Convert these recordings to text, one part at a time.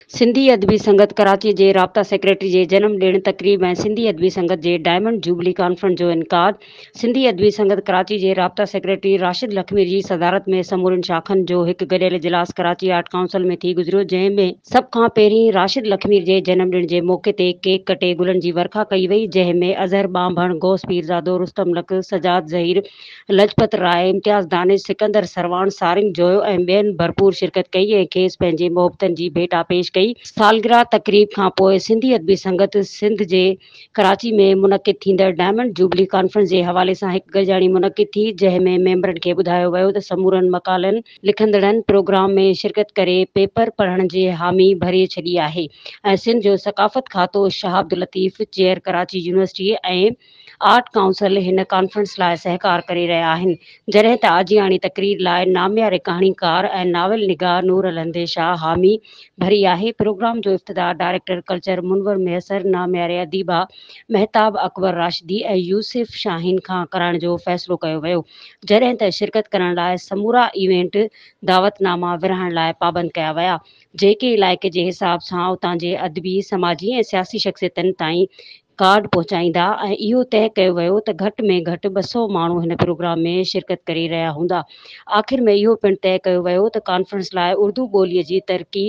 سنڌي ادبي سنگت ڪراچي جي رابطا سيڪريٽري جي جنم ڏڻ تقريب ۽ سنڌي ادبي سنگت جي ڊائمنڊ جوبلي ڪانفرنس جو انعقاد. سنڌي ادبي سنگت ڪراچي جي رابطا سيڪريٽري راشد لکمير جي صدارت ۾ سمورين شاخن جو هڪ گڏيل اجلاس ڪراچي آرٽ ڪائونسل ۾ ٿي گذريو جنهن ۾ سڀ کان پهرين راشد لکمير جي جنم ڏڻ جي موقعي تي ڪيڪ ڪٽي گلن جي ورکا ڪئي وئي جنهن ۾ اظهر ٻانڀڻ، غوث پيرزادو، رستم لک، سجاد ظهير، لجپت راء، امتياز دانش، سڪندر سرواڻ، سارنگ جويو ۽ ٻين ڀرپور شرڪت ڪئي ۽ کيس پنهنجي محبتن جي ڀيٽا پيش ڪئي. سالگرهه تقريب کان پوء سنڌي ادبي سنگت سنڌ جي ڪراچي ۾ منعقد ٿيندڙ ڊائمنڊ جوبلي ڪانفرنس جي حوالي سان هڪ گڏجاڻي منعقد ٿي، جنهن ۾ ميمبرن کي ٻڌايو ويو ته سمورن مقالن لکندڙن پروگرام ۾ شرڪت ڪري پيپر پڙهڻ جي حامي ڀري ڇڏي آهي ۽ سنڌ جو ثقافت کاتو Shah Abdul Latif chair Karachi university ۽ art council هن ڪانفرنس لاء سهڪار ڪري رهيا آهن، جڏهن ته آجياڻي تقرير لاء نامياري ڪهاڻيڪار ۽ ناول نگار نور الهندي شاهه حامي ڀري آهي. پروگرام جو افتتاح ڊائريڪٽر ڪلچر منور مهيسر، نامياري اديبه مهتاب اڪبر راشدي ۽ يوسف شاهين کان ڪرائڻ جو فيصلو ڪيو ويو، جڏهن ته شرڪت ڪرڻ لاء سمورا ايونٽ دعوت ناما ورهائڻ لاء پابند ڪيا ويا، جيڪي علائقي جي حساب سان اتان جي ادبي، سماجي ۽ سياسي شخصيتن تائين ڪارڊ پهچائيندا ۽ اهو طئه ڪيو ويو ته گهٽ ۾ گهٽ 200 ماڻهو هن پروگرام ۾ شرڪت ڪري رهيا هوندا. آخر ۾ اهو پڻ طئه ڪيو ويو ته ڪانفرنس لاء اردو ٻوليء جي ترقي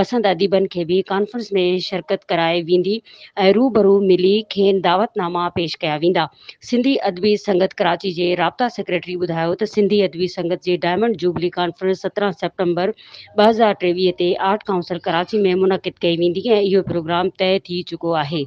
پسند اديبن کي به ڪانفرنس ۾ شرڪت ڪرائي ويندي ۽ روبرو ملي کين دعوت ناما پيش ڪيا ويندا. سنڌي ادبي سنگت ڪراچي جي رابطا سيڪريٽري ٻڌايو ته سنڌي ادبي سنگت جي ڊائمنڊ جوبلي ڪانفرنس 17 سيپٽمبر 2023 تي آرٽ ڪائونسل ڪراچي ۾ منعقد ڪئي ويندي ۽ اهو پروگرام طئه ٿي چڪو آهي.